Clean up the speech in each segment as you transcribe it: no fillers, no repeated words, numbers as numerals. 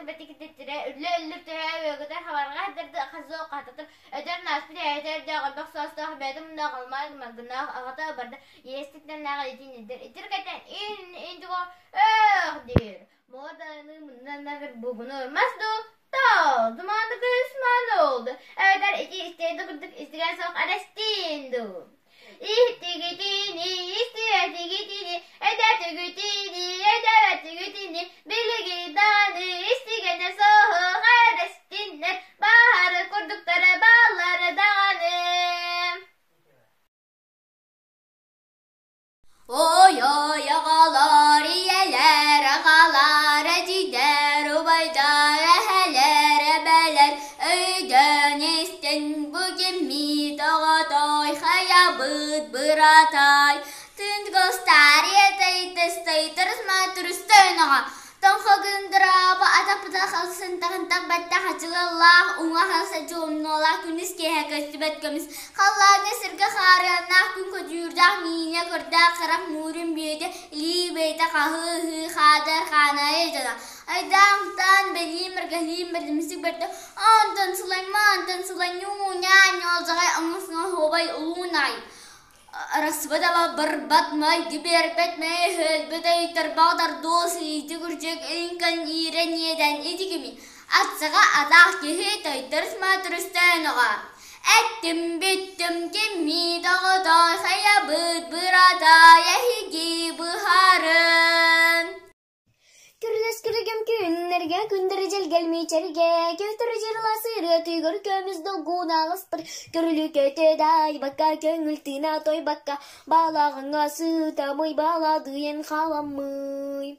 бэтикитэттэрэ үллэ-үллүр төһө үөгүтэр хабарҕа хатырды хазуох хататыр өтөр нааспыт эһэтэ эрдээх элбэх соостоох бэйэтэ муннаах алмаас мангынаах аҕата барда иэститиннээҕи итиннидэр итиргэтэн ин интиго өөх диир Муоданыы муннаннагыр бугунур мас дуу тоо тумааны кыысмаан олду эбэтэр ити истиэн да курдук истигэн суох эрэстиин дуу Иһиттигитини, истибэтигитини, эдэтигитини, эдэбэтигитини, билиги даҕаны истигэнэ суох эрэстиннэр, баһары курдуктары бааллары даҕаны. Ой-ой, аҕалар, ийэлэр, аҕалар, эдьиийдэр, убайдар, эһэлэр, эбэлэр, өйдөөн истин бу киммит оҕотой, хайабыт быратай, Тынгостария тыстайтырыс-матырыстойноҕо Тоҥхо гындыраба атаппыта халсын тахынтах бэттэх ачылаллаах уҥа халса дьуомнуолаах күнүс киэһэ көстүбэт көмүс халлааҥҥа сиргэ хаарыаннаах күн көдьүүрдээх миинэ көрдөөх харах муурун бүөтэ илии бэйэтэ хаһыы-ыһыы хаадар хаанайы дьоно айдаан бэлиим мыргаһыым бэрдимсик бэртэ онтон сылайма онтон сылайньуу ньаа ньоолдьаҕай оҥос оһуобай улуун ай Арахсыбат барбат майгы биэрбэт мэйэ-һөлбөт өйтөрбөх дордуос иити күрдьүк иҥкэн иирэн иэдээн ити кими ацаҕа атаах киһи тойдор сматрыстөөноҕо Эттим бүттүм киммит оҕото хайабыт быратай эһиги быһарын Күрүлэс күлүгүм күннэргэ күндэрэ дьэлгэл миичэргэ Көтөр дьырылас ырыатыгар көмүс долгун аҕыстыр Көрүлү көтө дайбакка көҥүл тыына тойбакка Балаҕаҥҥа сытамый баладыйан халаммый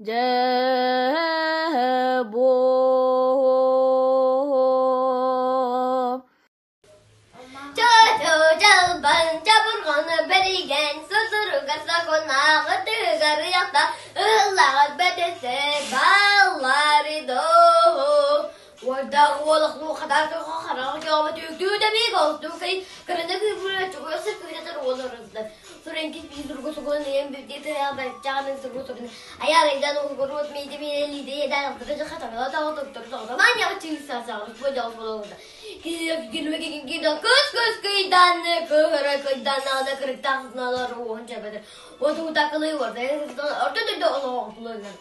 Дьэ буо Чочу-чалбан чабырҕаны бэригэн сутуругар сокунааҕытыгар ыйахта ыллаҕыт бэтэтэ баллары доо Уордаах уолахлуу хатаакы хараҕа кэҕэ түүктүү тэбиик олтуу кый кыраны кыыбыра чугуйса кыытатар уол ороздар Суренкис бии сургу сугун ыйан бүпти тыа баччаҕын сургу сугун айар айдан угуруот миити мииле лиде едан алтыры хатарала таҕы туктар тоҕо мааньаҕы чыыса саҕырыс бу дьол болууда Кыс кыс кыйданны кыһыра кыйданнаҕына кырыктаахтыналар уоһун чэбэтэр отуутакылыы орто дойду олоҕоҕутулуйнар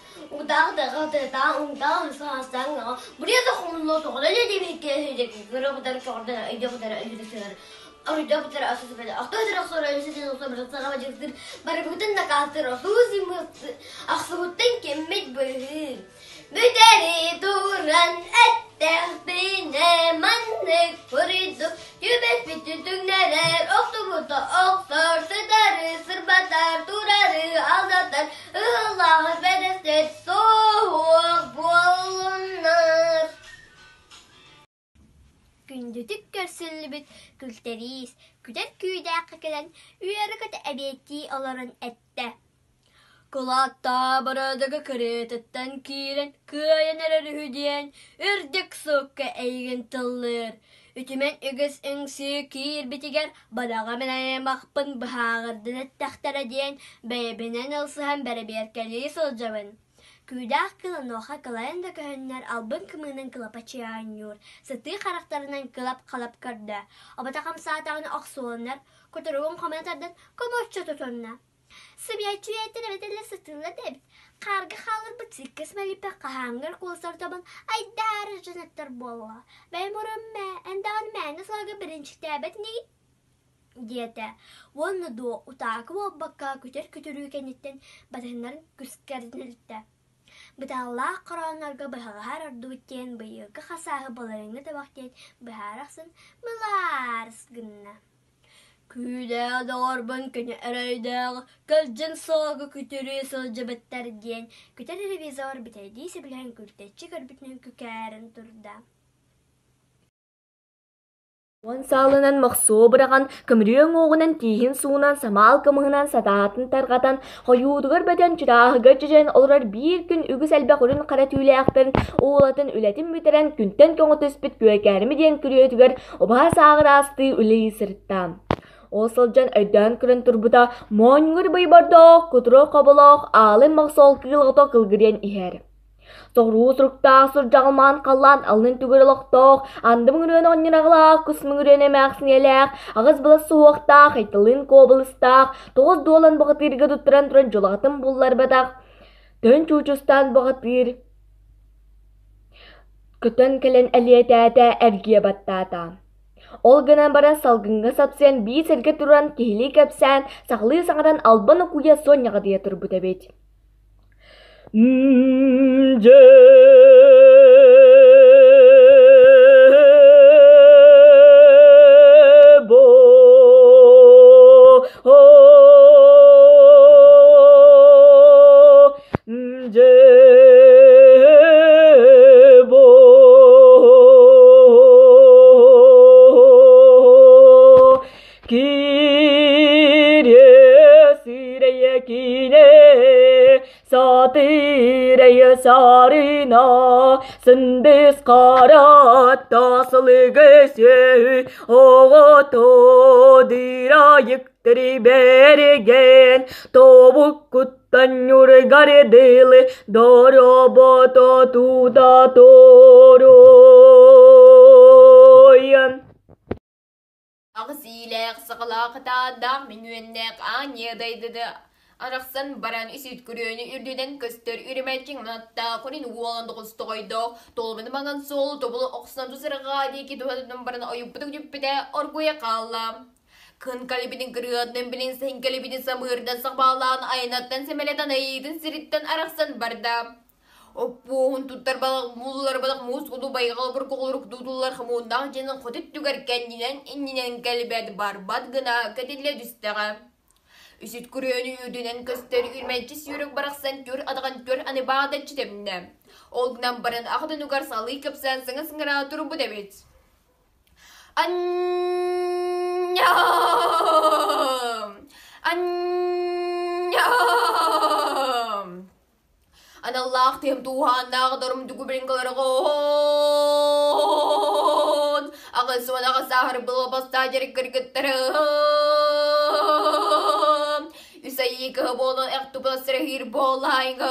Бүтэри туран эттэхпинэ маннык курдук түбэспитин түҥнэрэр, охтубута охсор, сытары сырбатар, турары алдатар, ыһыллаҕас бэдэстэр суох буоллуннар. Күндүтүк көрсүллүбүт күлтэриис, күтэр күүдээххэ кэлэн үөрэ-көтө эбиэттии олорон эттэ: Кулааттаабырадыгы кырыытыттан киирэн кыайан эрэр үһү диэн үрдүк суукка эйигин тыллыыр. Үтүмэн үгүс үҥсүү киирбитигэр бадаҕа мин аймахпын быһааҕырдан эттэхтэрэ диэн бэйэбинэн ылсыһан бэрэбиэркэлии сылдьабын. Күүдээх кыыл онуоха кылайан да көһүннэр албын кымыынан кылапачыйа оонньуур, сытыы харахтарынан кылап-халап көрдө, обото хамсаатаҕына охсуоланар, кутуругун хомуна тардан кумуччу тутунна. Сыбиэччи үйэтин эбэтэллэ сытыылла да эбит, хаарга хаалларбыт сиккис мэлиппэ хаһааҥҥар куолсар тобун айдаары дьонуттар буолла. Бэйэм урун мээ, эн даҕаны мээнэ сылга биринчиктээбэт инигин диэтэ уонна дуо утаакы буолбакка күтэр күтүрүү кэнниттэн батыһыннарын күскэрдинэлтэ. Бытааллаах хорооннорго быһаҕаһар ордубут диэн быйылгы хасааһы былырыыҥҥы табах диэн быһаара охсон мылаарыс гынна. Күүлээх доҕорбун күнү эрэйдээх кэлдьин суолга күтүрүү сылдьыбыттар диэн күтэр ревизор бүтэйдии сөбүлэһэн күлтэччи көрбүтүнэн күкээрэн турда. Уон саалынан мохсуо быраҕан, көмүрүө уҥуоҕунан тииһин суунан, самаал кымыһынан сатаатын тарҕатан, хойуутугар бөтөн, чытааһыгар дьэдьэн олорор биир күн үгүс элбэх үрүн хара түүлээхтэрин уолатын үлэтин бүтэрэн, күнтэн көҥү түспүт Күөкээрими диэн күрүөтүгэр убаһа сааҕыраастыы үлэлии сырытта. Ол сылдьан өйдөөн көрөн турбута, моонньугар быйбордоох, кутурук хоболоох, аалын мохсоол кыыл оҕото кылгырыйан иһэр. Соҕуруу суруктаах сурдьаҕалмаан халлаан алын түгэр олохтоох, анды мөҥүрүөн оҕонньор кус мөҥүрүөн эмээхсиниэлээх, аҕыс былас суһуохтаах, айталыын куобалыстаах, тоҕус дуолан бухатыырга туттаран туран дьулаҕатын булларбатах, төн чуучустаан бухатыыр көтөн кэлэн элиэтээтэ, эргийэ баттаата. Ол гынан баран салгыҥҥа сапсыйан биир сиргэ туран киһилии кэпсээн, сахалыы саҥаран албан окуйа суонньаҕадыйа турбут эбит. Сатырая сарына сындыс қаратта сылыгысы оҕото дырайыктыры берген тобуккуттан ньургар дылы доробото тута торуйан Аҕыс иилээх, саҕалаах ытааннаах, мүнүөннээх аанньа дайдыды арахсан баран үс үт күрүөнү үрдүнэн көстөр үрүмэччиҥ манаттаах үрүн уолан тоҕус тоҕойдоох, толуманы маҥан суол тобулу охсон тусарҕаа диэки туһатытан баран ойуппутук түппүтэ оргуйа хаалла. Кын калибитин кырыатынан билин саһин калибитин самыырдан сахбаалаан айанаттан сэмэлэтэн айыытын сириттэн арахсан барда. Оппуоһун туттар балык мууллар балык муус куду байҕал буркуҕулурук дуутуллар хомууннаах дьиэнин хоту өттүгэр кэннинэн иннинэн кэлбэт барбат гына кэтиллэ түстэҕэ. Үсүт күрүөнү үрдүнэн көстөр үрмэлчи сүүрүк барахсан түр атаҕын түр аны баадаччы тэбиннэ. Ол гынан баран аҕатынугар салыы кэпсээн саҥа сыҥыраа турбут эбит. Анньам! Анньам! Аналлаах тыам тууһааннаах дорумдугу билин 88 сааһыр былабастаа дьарык кыргыттарым үс айыы кыһы буолан эхтупаласырыһыыр буоллаайгай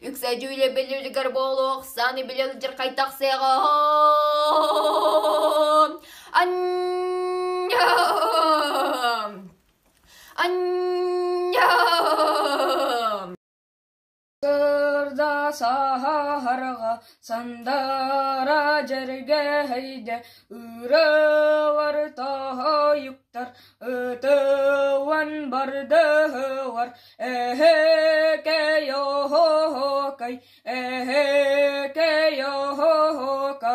үксэ дьүүлэ билүлгэр буолуох сааны билэлдьир хайтахсыаҕа анньам Анньам! Сырда саһарҕа сандара дьэргэһэйдэ ырыалар тоһойуктар ытыллан бардылар эһэкэй оһоокай эһэкэй оһоокай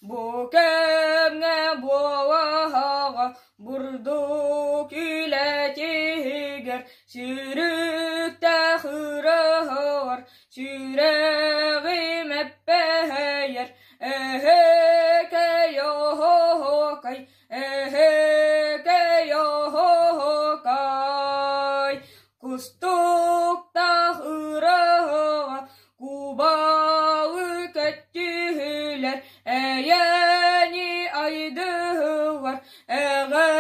бу кэмҥэ буолаҕа Бурдук үлэтигэр сүрүктээх ырыһыгар сүрэҕим эппэһэйэр эһэкэй оһоокай эһэкэй оһоокай кустуктаах ырыһыга кубалы көттүһүлэр эйэни айдыһылар эҕэ.